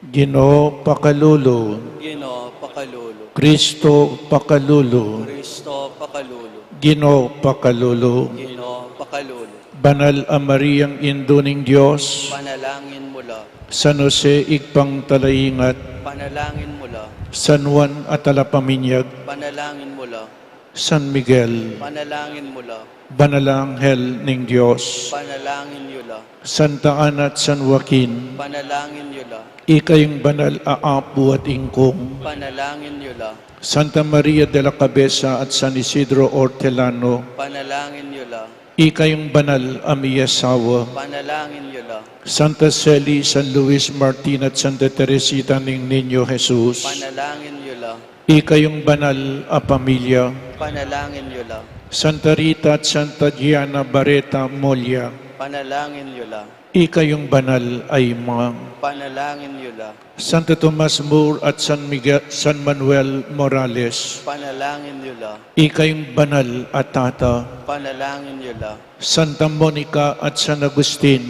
Ginu pakalulu. Ginu pakalulu. Kristo pakalulu. Kristo pakalulu. Ginu pakalulu. Ginu pakalulu. Banal a Mariang Indu ning Dios. Panalangin mu la. San Jose, Ibpang Talaingat. Panalangin mu la. San Juan a Talapaminyag. Panalangin mu la. San Miguel. Panalangin mu la. Banal a Anghel ning Dios. Panalangin yu la. Santa Ana at San Joaquin. Panalangin yu la. Ikayung banal a apu at ingkung. Panalangin yu la. Santa Maria de la Cabeza at San Isidro Hortelano. Panalangin yu la. Ikayung banal a miyasawa. Panalangin yu la. Santa Celi, San Luis Martin at Santa Teresita ning Niño Jesus. Panalangin yu la. Ikayung banal a pamilya. Panalangin yu la. Santa Rita at Santa Gianna Barreta Molia. Panalangin yu la. Ikayung banal a ima. Panalangin yu la. Santo Tomas More at San Miguel, San Manuel Morales. Panalangin yu la. Ikayung banal a tata. Panalangin yu la. Santa Monica at San Agustin.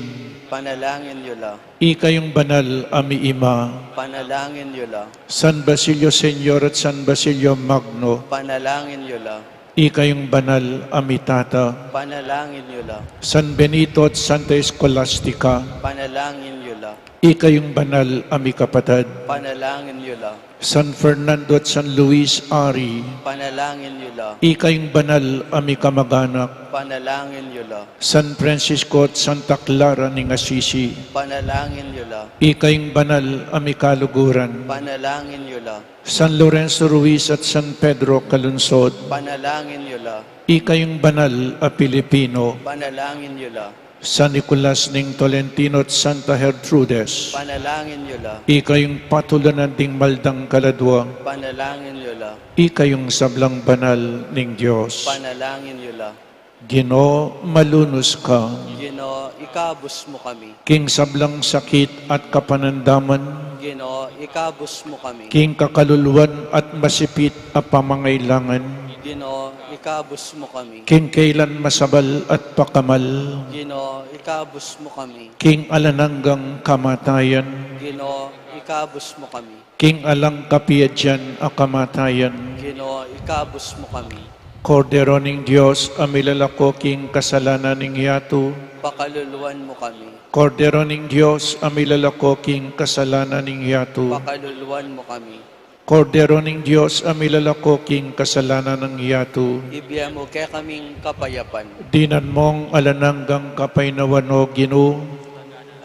Panalangin yu la. Ikayung banal a miima. Panalangin yu la. San Basilio Senior at San Basilio Magno. Panalangin yu la. Ikayung banal a mitata. Panalangin yu la. San Benito at Santa Escolastica. Panalangin yu la. Ikayung banal a mikapatad. Panalangin yu la. San Fernando at San Luis Ari. Panalangin yu la. Ikayung banal a mikamag-anak. Panalangin yu la. San Francisco at Santa Clara ning Assisi. Panalangin yu la. Ikayung banal a mikaluguran. Panalangin yu la. San Lorenzo Ruiz at San Pedro Calungsod. Panalangin yu la. Ikayung banal a Pilipino. Panalangin yu la. San Nicolas ning Tolentino at Santa Gertrudes. Panalangin yu la. Ikayung patulunan ding maldang kaladua. Panalangin yu la. Ikayung sablang banal ning Dios. Panalangin yu la. Ginu, malunus ka. Ginu, ikabus mu kami. King sablang sakit at kapanandaman. Ginu, ikabus mu kami. King kakaluluan at masipit a pamangailangan. Ginu, ikabus mu kami. King kailan masabal at pakamal. Ginu, ikabus mu kami. King alang anggang kamatayan. Ginu, ikabus mu kami. King alang kapiadyang a kamatayan. Ginu, ikabus mu kami. Kordero ning Dios a milalako king kasalanan ning yatu. Pakaluluan mu kami. Kordero ning Dios a milalako king kasalanan ning yatu. Pakaluluan mu kami. Kordero ning Dios a milalako king kasalanan ning yatu. Ibie mu kekaming kapayapan. Dinan mung alang anggang kapaynawan, O Ginu.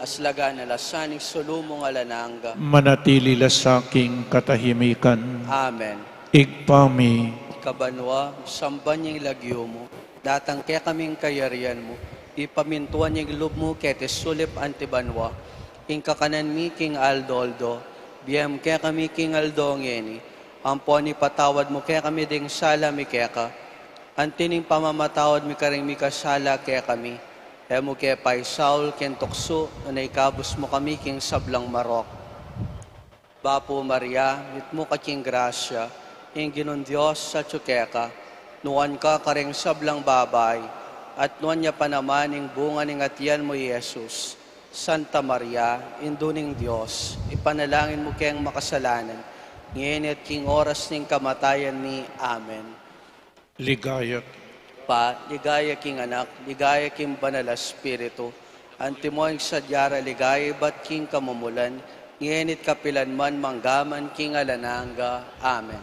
Aslagan na la sana ing sulu mung alang angga. Manatili la sa king katahimikan. Amen. Ibpa mi. Ika banua, misamban ya ing lagyu mu. Datang kekami ing kayarian mu. Mipamintuan ya ing lub mu keti sulip anti banua. Ing kakanan mi king aldo-aldo, ibie mu kekami king aldo ngeni. Ampon ipatawad mu kekami ding sala mi keka, anti ning pamamatawad mi karing mikasala kekami. E mu ke paisaul king tuksu, nune ikabus mu kami king sablang marok. Bapu Maria, mitmu ka king grasya, ing Ginung Dios atyu keka, nuan ka karing sablang babai, at nuan ya pa naman ing bunga ning atian mu, Jesus. Santa Maria, Indu ning Dios, ipanalangin mu keng makasalanan, ngeni at king oras ning kamatayan mi. Amen. Ligaya. Pa, ligaya king Anak, ligaya king Banal a Espiritu. Antimo ing sadya ra ligaya ibat king kamumulan, ngeni at kapilan man, mangga man king alang angga. Amen.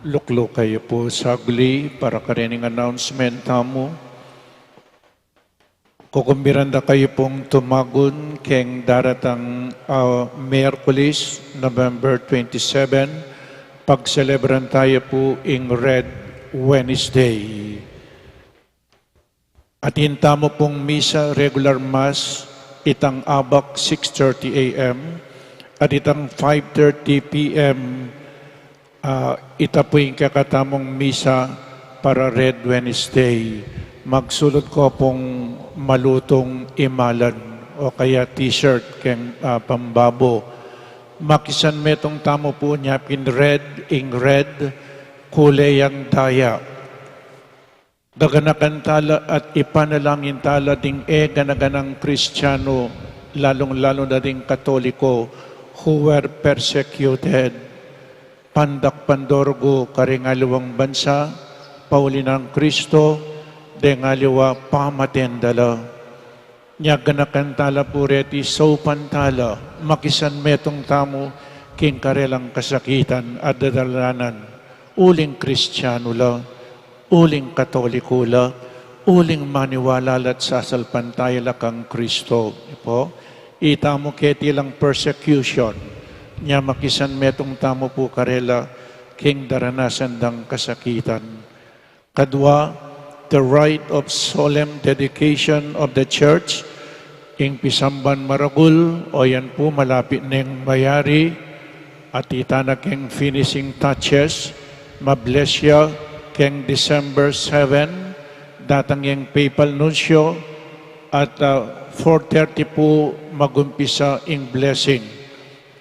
Lukluk kayu pu saglit para karening announcement tamu. Kukumbiran da kayu pung tumagun keng daratang, ah, Miyerkules, November twenty-seven, pagselebran taya pu ing Red Wednesday. Atin tamu pung misa, regular mass, itang abak six thirty A M, at itang five thirty P M, ah, ita pu ing kekatamung misa para Red Wednesday. Magsulut ko pung malutung imalan o kaya t-shirt keng, ah, pambabo. Makisan metung tamu pu nya pin red, ing red, kule yang daya. Gaganakan tala at ipanalangin tala ding e ganaganang Kristiano, lalung-lalu na ding Katoliko, who were persecuted. Pandak pandorugu karing aliwang bansa, pauli nang Kristo, deng aliwa pamaten da la. Nya ganakan tala pu reti, saupan tala, makisan metung tamu king karelang kasakitan at dadalanan, uling Kristiano la, uling Katoliko la, uling maniwala la at sasalpantaya la kang Kristo. Ipu, ita mu keti lang persecution, nya makisan metung tamu pu karela king daranasan dang kasakitan. Kadwa, the rite of solemn dedication of the church, ing pisamban maragul, o yan pu malapit neng mayari, at ita na keng finishing touches, ma-bless ya keng December seven, datang yang papal nuncio, at, ah, four thirty pu magumpisa ing blessing.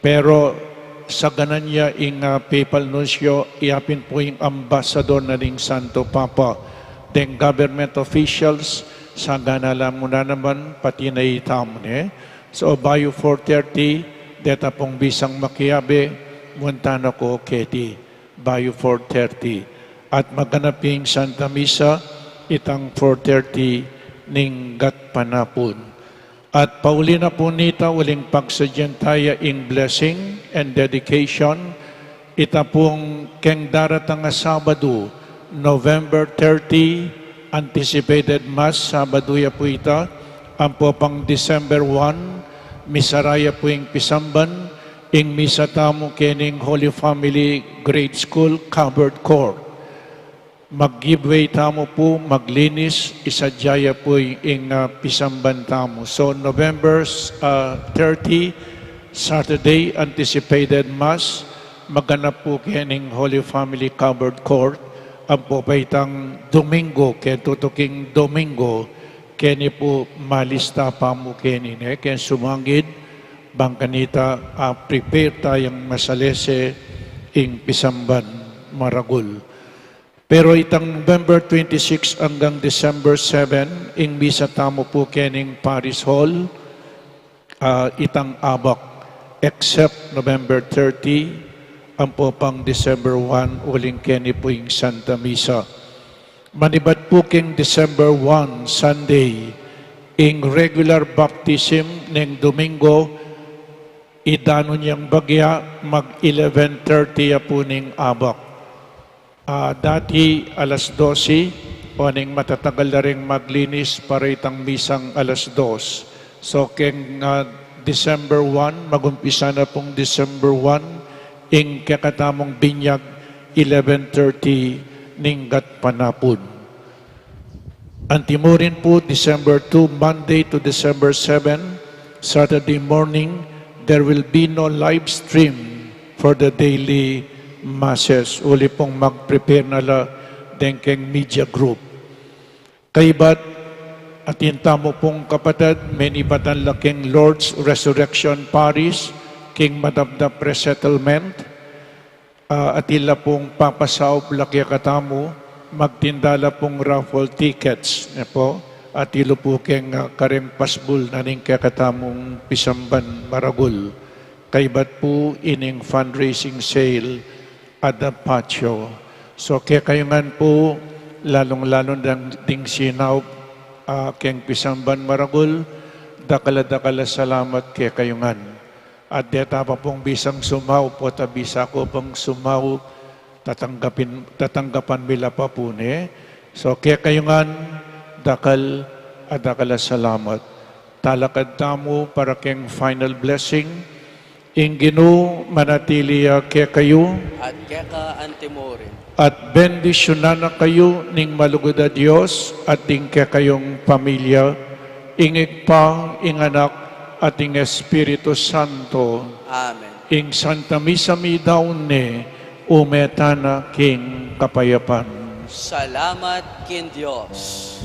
Pero saganan ya ing, ah, papal nuncio, iya pin pu ing ambassador na ning Santo Papa. Deng government officials, sagana la mu na naman, pati na itamu ne. So, bayu four thirty, deta pung bisang makiabe, munta na ko keti. Bayu four thirty. At maganap ing Santa Misa, itang four thirty ning gatpanapun. At pauli na pu nita, uling pagsadyan taya ing blessing and dedication, ita pung keng daratang a Sabadu, November thirty, anticipated Mass, Sabadu ya pu ita, ampo pang December one, misara ya pu ing pisamban, ing misa tamu kening Holy Family Grade School, Covered Court. Mag-give way tamu pu, maglinis, isadya ya pu ing, ah, pisamban tamu. So, November, ah, thirty, Saturday, anticipated Mass, maganap pu kening Holy Family Covered Court, ampo pa itang Domingo, keng tutuking Domingo, keni pu malista pa mu keni, ne, keng sumangid, bang kanita, ah, prepare tayang masalese ing pisamban maragul. Pero itang November twenty-six anggang December seven, ing misa tamu pu kening Parish Hall, ah, itang abak, except November thirty, ampo pang December one, uling keni pu ing Santa Misa. Manibat pu keng December one, Sunday, ing regular baptism neng Domingo, idanun yang bagya, mag eleven thirty ya pu ning abak. Ah, dati alas dose, o ning matatagal da ring maglinis para itang misang alas dos. So, keng, ah, December one, magumpisa na pung December one, ing kekatamung binyag, eleven thirty ning gatpanapun. Antimurin pu, December two, Monday to December seven, Saturday morning, there will be no live stream for the daily masses. Uli pung mag-prepare na la deng keng media group. Kaybat, atin tamu pung kapatad, menibatan la keng Lord's Resurrection Parish, king Madapdap Resettlement, ah, atin la pung papasaup la kekatamu, magtinda la pung raffle tickets, ne po, atin la pu keng, ah, kareng pasbul na ning kekatamung pisamban maragul. Kaybat pu ining fundraising sale at the patio. So, kekayu ngan pu, lalung-lalu dang ding sinaup, ah, keng pisamban maragul, dakal a dakal a salamat kekayu ngan. At deta pa pung bisang sumaup, o ta bisa ku pang sumaup, tatanggapin, tatanggapan mi la pa pu ne. So, kekayu ngan, dakal a dakal a salamat. Talakad tamu para keng final blessing. Ing Ginu manatili ya kekayu. At keka antimurin. At bendisyunan na kayu ning malugud a Dios at ding kekayung pamilya, ing Ibpa, ing Anak, at ing Espiritu Santo. Amen. Ing Santa Misa midaun ne, ume tana king kapayapan. Salamat king Dios.